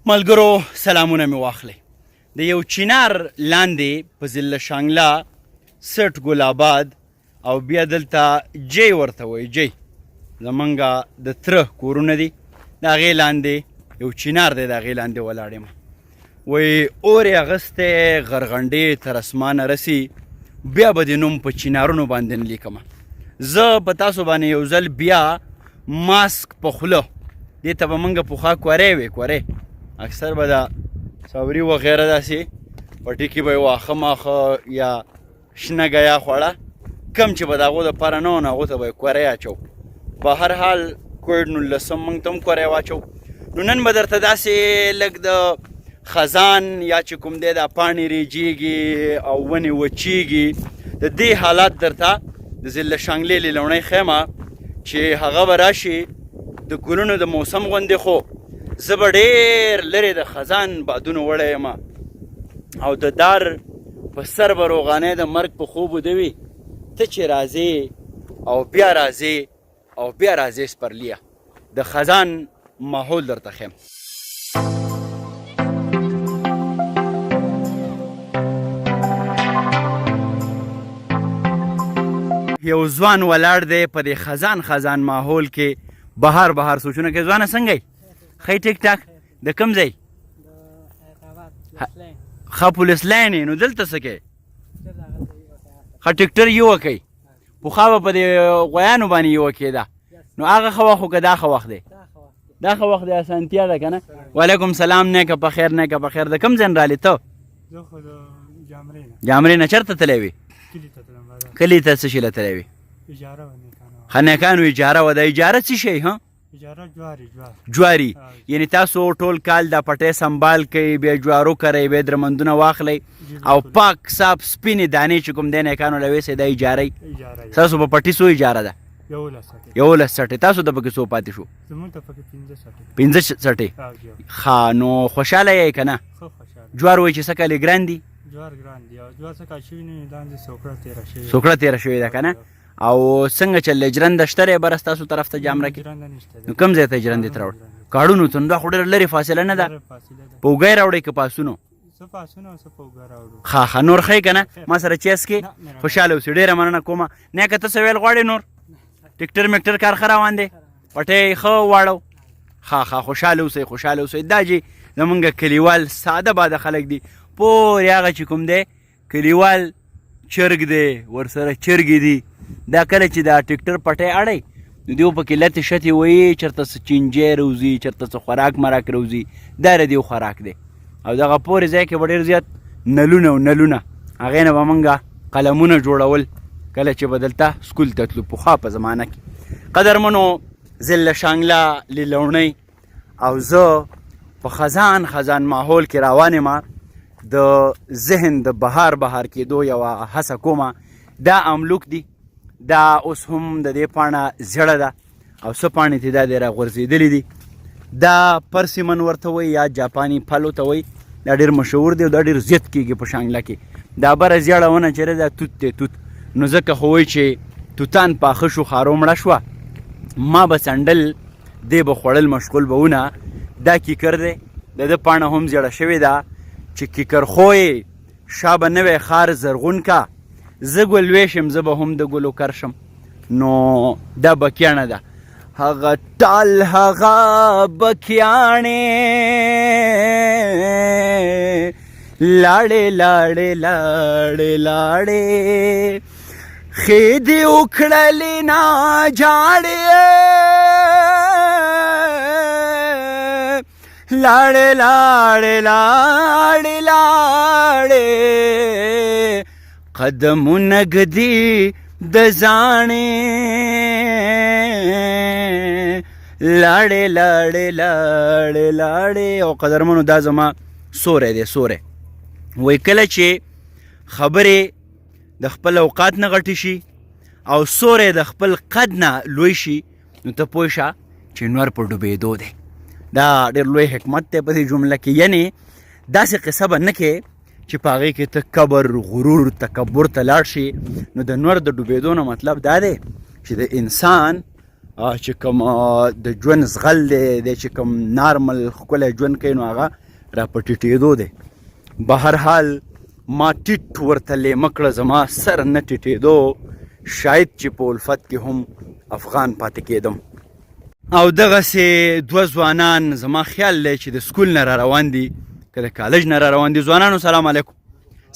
ملګرو سلامونه مې واخلئ. د یو چینار لاندې په ضلع شانګله سټ ګل آباد او بیا دلته جی ورته وایي، جی زمونږ د تره کورونه دي، د هغې لاندې یو چینار دی، د هغې لاندې ولاړ یم. وایي اور یې اخیستی، غرغنډې تر اسمانه رسي، بیا به د نوم په چینارونو باندې نه لیکم. زه په تاسو باندې یو ځل بیا ماسک په خوله، دې ته به مونږ پخوا کورې وې، کورې اکثر به دا څاوري وغیره داسې پټي کې به یې واښه ماښه یا شنه ګیا خوړه، کم چې به د هغو دپاره نه و نو هغو ته به یې کورې اچو. په هر حال کوویډ 19 مونږ ته هم کورې واچو. نو نن به درته داسې لږ د خزان یا چې کوم دی دا پاڼې ریجیږي او ونې وچیږي، د دې حالات درته د ضلع شانګلې لیلوڼۍ خیمه چې هغه به راشي د ګلونو د موسم غوندې، خو زه به ډېر لرې د خزان بادونو وړی یم او د دار په سر به روغانې د مرګ په خوب وده وي، ته چې راځې او بیا راځې او بیا راځې سپرلیه، د خزان ماحول درته ښیم. یو ځوان ولاړ دی په دې خزان خزان ماحول کې، بهر بهر سوچونه کوي. ځوانه څنګه یې؟ ښه یې ټیک ټاک؟ د کوم ځای؟ ښه پولیس لاین یې، نو دلته څه کوې؟ ښه ټریکټر یې وکئ. پخوا به په دې غویانو باندې یوه کېده، نو هغه ښه وخت خو که دا ښه وخت دی؟ دا ښه وخت دی، اسانتیا ده که نه؟ وعلیکم سلام، نیکه په خیر، نیکه په خیر. د کوم ځای نه رالې ته؟ زه خو د جامرې نه. جامرې نه چېرته تللی وې؟ کلي ته تلم بازار. کلي ته څه شي له تللی وې؟ اجاره وه نیکانو. ښه نیکانو اجاره وه. دا اجاره څه شی؟ ها اجاره جواري، جوار. جواري، یعنی تاسو ټول کال دا پټی سنبال کړئ، بیا جوارو کرئ، بیا درمندونه واخلئ او پاک صاف سپینې دانې چې کوم دی نیکانو له ویسئ، دا اجاره. تاسو په پټي څو اجاره ده؟ 11 څټې. 11 څټې. تاسو ته پکې څو پاتې شو؟ زمونږ ته پکې 5 څټې. 5 څټې. ښه نو خوشحاله یې که نه؟ ښه خوشحاله. جوار وایي چې سږ کال یې ګران دي. جوار ګران دي او جوار څه کال شوي نه لاندې سوکړه تېره شوې. سوکړه تېره شوې ده که نه؟ او څنګه چل دی؟ ژرنده شته دی بره ستاسو طرف ته جامره کې؟ نو کوم ځای ته ژرندې ته راوړ؟ کاړونو ته. نو دا خو ډېره لرې فاصله نه ده؟ په اوږه یې راوړئ که په اسونو؟ ښه ښه، نور ښه یې که نه؟ ما سره چیس کې خوشحاله اوسې. ډېره مننه کومه. نه که ته څه ویل غواړې؟ نور ټریکټر میکټر کار ښه روان دی، پټی ښه واړو. ښه ښه، خوشحاله اوسئ، خوشحاله اوسئ. دا چې زمونږ کلیوال ساده باده خلک دي، پورې هغه چې کوم دی کلیوال چرګ دی ورسره چرګې دي، دا کله چې دا ټریکټر پټی اړی نو دیو پکې لتې شتې وایي، چېرته څه چینجی روزي، چېرته څه خوراک مراک روزي، دا د دیو خوراک دی. او دغه پورې ځای کې به ډېر زیات نلونه او نلونه، هغې نه به مونږ قلمونه جوړول کله چې به دلته سکول ته تلو پخوا په زمانه کې. قدرمنو، ضلع شانګله لیلوڼۍ او زه په خزان خزان ماحول کې روان یم، د ذهن د بهار بهار کېدو یوه هڅه کومه. دا املوک دي، دا اوس هم د دې پاڼه زیړه ده او څه پاڼې ته دا دی راغورځېدلې دي. دا پرسیمن ورته وایي یا جاپاني پلو ته وایي، دا ډېر مشهور دی او دا ډېر زیات کېږي په شانګله کې. دا بره زیړه ونه چې ده دا توت دی، توت. نو ځکه خو وایي چې توتان پاخه شو خارو مړه شوه، ما به څنډل دی به خوړل مشغول به ونه. دا کیکر دی، د ده پاڼه هم زیړه شوې ده چې کیکر خوی شا به نوی ښار زرغون کا، زه ګل ویشم زه به هم د ګلو کر شم. نو دا بکیاڼه ده، هغه ټال هغه بکیاڼې لاړې لاړې لاړې لاړې خې دې وکړلې نا جاړې لاړې لاړې لاړې لاړې قدمونه ږدي د زاڼې لاړې لاړې لاړې لاړې. او قدرمنو، دا زما سوری دی، سوری وایي کله چې خبرې د خپل اوقات نه غټي شي او سوری د خپل قد نه لوی شي نو ته پوه شه چې نور په ډوبېدو دی. دا ډېر لوی حکمت دی په دې جمله کې، یعنی داسې قصه به نه کې چې په هغې کې ته کبر، غرور، تکبر ته لاړ شي. نو د نور د ډوبېدو نه مطلب دا دی چې د انسان چې کوم د ژوند زغل دی، دی چې کوم نارمل ښکلی ژوند کوي نو هغه را په ټیټېدو دی. بهرحال ما ټیټ ورته لیمه کړه، زما سر نه ټیټېدو، شاید چې په الفت کې هم افغان پاتې کېدم. او دغسې دوه ځوانان زما خیال دی چې د سکول نه را روان دي که د کالج نه را روان دي. ځوانانو سلام علیکم،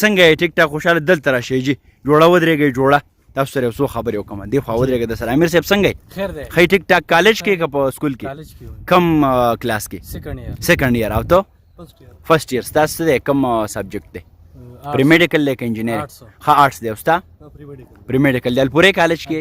څنګه یې؟ ټیک ټاک خوشحاله؟ دلته راشئ جي، جوړه ودرېږئ، جوړه تاسو سره یو څو خبرې وکړم. دې خوا ودرېږه. د سره امیر صاحب څنګه یې؟ خیر دی. ښه ټیک ټاک. کالج کې که په سکول کې؟ کالج کې. کوم کلاس کې؟ سیکنډ ایئر. سیکنډ ایئر. او ته؟ فرست ایئر. فرست ایئر. ستاسو څه دی، کوم سبجیکټ دی؟ پری میډیکل دی که انجینیرینګ؟ ښه آرټس دی. او ستا؟ پری میډیکل دی. الپورې کالج کې.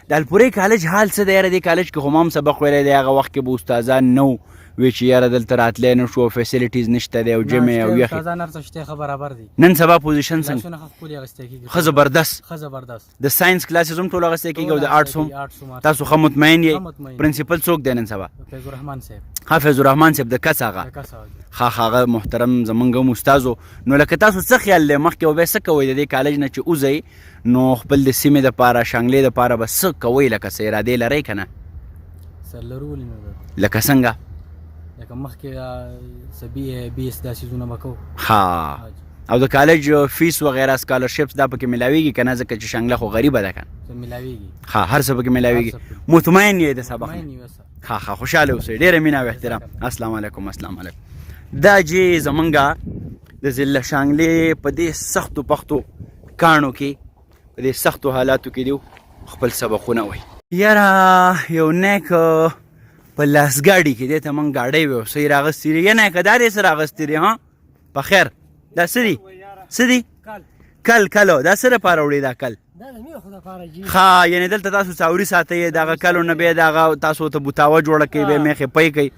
د الپورې کالج حال څه دی؟ یاره دې کالج کې خو ما هم سبق ویلی دی، هغه وخت کې به استادان نه وو، وی چې یاره دلته راتلی نه شو، فیسیلیټیز نشته دی او جمع او یخې. استادان هر څه شته، ښه برابر دي. نن سبا پوزیشن څنګه؟ کلاسونه ښه ښکلي اخیستل کېږي. ښه زبردست. ښه زبردست. د ساينس کلاسز هم ټول اخیستل کېږي او د آرټس هم؟ آرټس هم. تاسو ښه مطمئن یې؟ ښه مطمئن. پرنسپل څوک دی نن سبا؟ فیض الرحمن صاحب. ها، فیض الرحمن صاحب د کڅ هغه؟ د کڅ هغه. ښه ښه، هغه محترم زمونږ هم استاد و. نو لکه تاسو څه خیال دی، مخکې به بیا څه کوئ؟ د دې کالج نه چې وځئ نو خپل د سیمې دپاره، شانګلې دپاره به څه کوئ؟ لکه څه ارادې لرئ که نه؟ سر لرو، ولې نه لرو. لکه څنګه؟ لکه مخکې څه بي ای بي اس دا څیزونه به کوو. ښه، او د کالج فیس وغیرہ، سکالرشپس دا پکې ملاویږي که نه؟ ځکه چې شانګله خو غریبه ده که نه؟ څه ملاویږي. ښه، هر څه پکې ملاویږي. هر څه پکې. مطمئن یې د سبق نه؟ مطمئن یو سر. ښه ښه، خوشحاله اوسئ، ډېره مینه او احترام. السلام علیکم. السلام علیکم. دا چې زمونږه د ضلع شانګلې په دې سختو پختو کاڼو کې، په دې سختو حالاتو کې دیو خپل سبقونه وایي. یاره یو نیک په لاس ګاډي کې دی ته مونږ ګاډۍ ویو، څه یې راغستې دي؟ یا نیکه دا دې څه راغستې دي؟ ها په خیر، دا څه دي؟ څه دي؟ کل. کلو دا څه لپاره وړي دا کل؟ ښه، یعنې دلته تاسو څاوري ساتئ، دغه کلو نه بیا دغه تاسو ته بوتاوه جوړه کوي، بیا میخې پی کوي.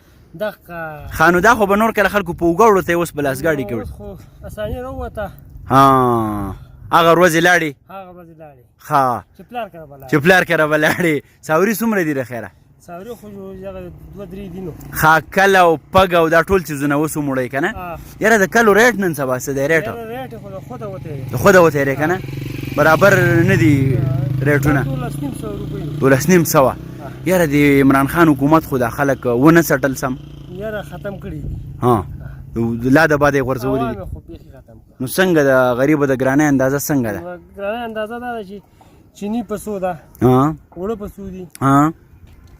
ښه، نو دا خو به نور کله خلکو په اوږه وړو، ته یې اوس په لاس ګاډي کې وړي. اساني راووته. ها، هغه ورځې لاړې. هغه ورځې لاړې. ښه، چې پلار کره به لاړې. چې پلار کره به لاړې. څاوري څومره دي د خیره؟ څاوري خو دغه دوه درې دي نو. ښه، کل او پګ او دا ټول څیزونه اوس وموړئ که نه؟ یاره د کلو ریټ نن سبا څه دی ریټ؟ ریټ خو د خوده وتی دی. د خوده وتی دی که نه؟ برابر نه دي ریټونه. 1250 روپۍ. 1250. یاره د عمران خان حکومت خو دا خلک ونه څټل سم. یاره ختم کړي دي. ها، لا د باده یې غورځولي دي. عوام خو بیخي ختم کړه. نو څنګه د غریبو د ګرانۍ اندازه څنګه ده؟ ګرانۍ اندازه دا ده چې چینی په څو ده، اوړه په څو دي،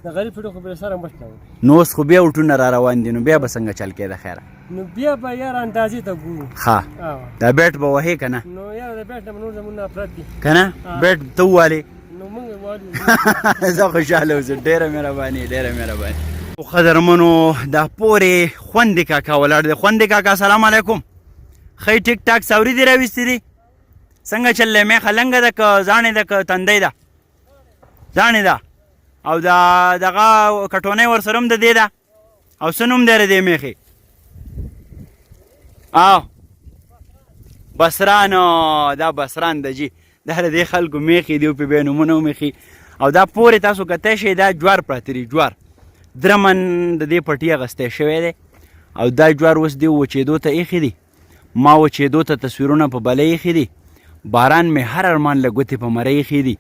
د غریب پټو خو به سره مخ نه. نو اوس خو بیا وټونه را روان دي، نو بیا به څنګه چل کېده خیره؟ نو بیا به یار اندازې ته ګورو. ښه، دا بیټ به وهې که نه؟ نو یار د بیټ نه نور زموږ نفرت دي که نه؟ بیټ ته ووالې نو موږ والو. زه خوشحاله اوسم، ډېره مهرباني، ډېره مهرباني. قدرمنو دا پورې خوندې کاکا ولاړ دی. خوندې کاکا سلام علیکم. ښه ټیک ټاک؟ څاوري دې راویستي دي؟ څنګه چل دی؟ میخه لنګه ده که ځاڼې ده که تندۍ ده؟ ځاڼې ده. او دا دغه کټونۍ ورسره هم د دې ده. او څه نوم دی د دې میخې؟ او بصران. دا بصران ده جي، دا د دې خلکو میخې دي، په بیا نومونه ومیخي. او دا پورې تاسو کتی شئ دا جوار پراته دي، جوار درمن د دې پټي اغستی شوی دی. او دا جوار اوس دې وچېدو ته ایښي دي. ما وچېدو ته تصویرونه په بله ایښي دي، باران مې هر ارمان له ګوتې په مرۍ ایښي دي.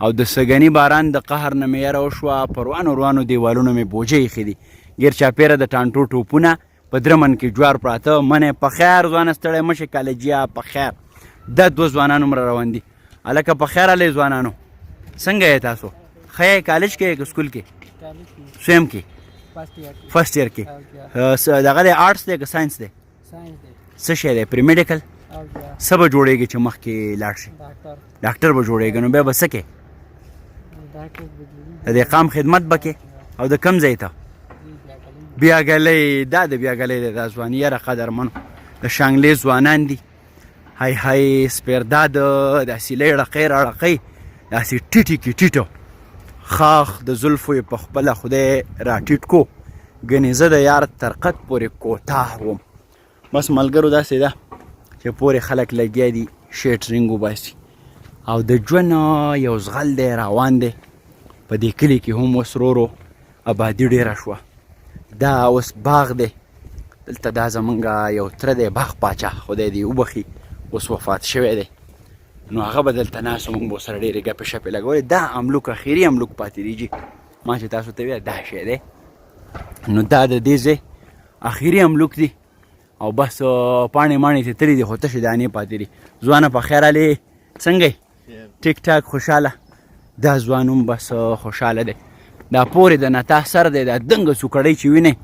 او د سږني باران د قهر نه مې یره وشوه، په روانو روانو دیوالونو مې بوجۍ ایښي دي. ګیر چاپېره د ټانټو ټوپونه، په درمن کې جوار پراته. منه په خیر ځوانه، ستړی مه شې کالجیا، په خیر. دا دوه ځوانان هم را روان دي. هلکه په خیر راغلئ ځوانانو، څنګه یې تاسو؟ ښه یې؟ کالج کې یې که سکول کې؟ سویم کې، فرست ایئر کې. دغه دی آرټس دی که ساينس دی؟ څه شی دی؟ پری میډیکل. څه به جوړېږي چې مخکې لاړ شي؟ ډاکټر به جوړېږي. نو بیا به څه کې؟ د دې قام خدمت به کې. او د کم ځای ته؟ بیا ګلۍ. دا د بیا ګلۍ دی دا ځوان. یاره قدرمنو د شانګلې ځوانان دي. های های سپیرداد د سیلۍ ړقۍ راړقۍ داسې ټیټې کې ټیټو خاخ د زلفو یې په خپله خدای راټیټ کو، ګنې زه د یار تر قد پورې کوتاه وم. بس ملګرو داسې ده چې پورې خلک لګیا دي شیټرینګ وباسي او د ژوند یو زغل دی روان دی. په دې کلي کې هم اوس ورو ورو ابادي ډېره شوه. دا اوس باغ دی دلته، دا زمونږ یو تره دی باغ پاچا، خدای دې وبخښي، اوس وفات شوی دی. نو هغه به دلته ناست و، موږ به ورسره ډېرې ګپې شپې لګولې. دا املوک اخري املوک پاتې دی جي. ما چې تاسو ته ویل دا شی دی. نو دا د دې ځای اخري املوک دي او بس پاڼې ماڼې ته تللي دي، خو تشې دانې پاتې دي. ځوانه په خیر راغلې، څنګه یې؟ ټیک ټاک خوشحاله؟ دا ځوان هم بس خوشحاله دی. دا پورې د نتا سر دی، دا دنګه څوکړۍ چې وینئ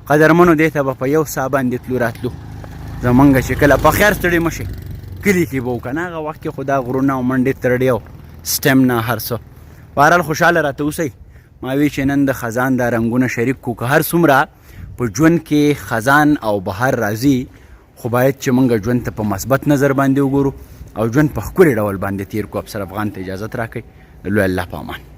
قدرمنو، دې ته به په یو سا باندې تلو راتلو. زمونږ چې کله په خیر ستړي مه شئ کلي کې به و که نه، هغه وخت کې خو دا غرونه او منډې ترړې او سټم نه هر څه. بهرحال خوشحاله راته اوسئ. ما وی چې نن د خزان دا رنګونه شریک کو، که هر څومره په ژوند کې خزان او بهار راځي، خو باید چې موږ ژوند ته په مثبت نظر باندې وګورو او ژوند په ښکلي ډول باندې تیر کو. افسر افغان ته اجازت راکړئ، د لوی الله په امان.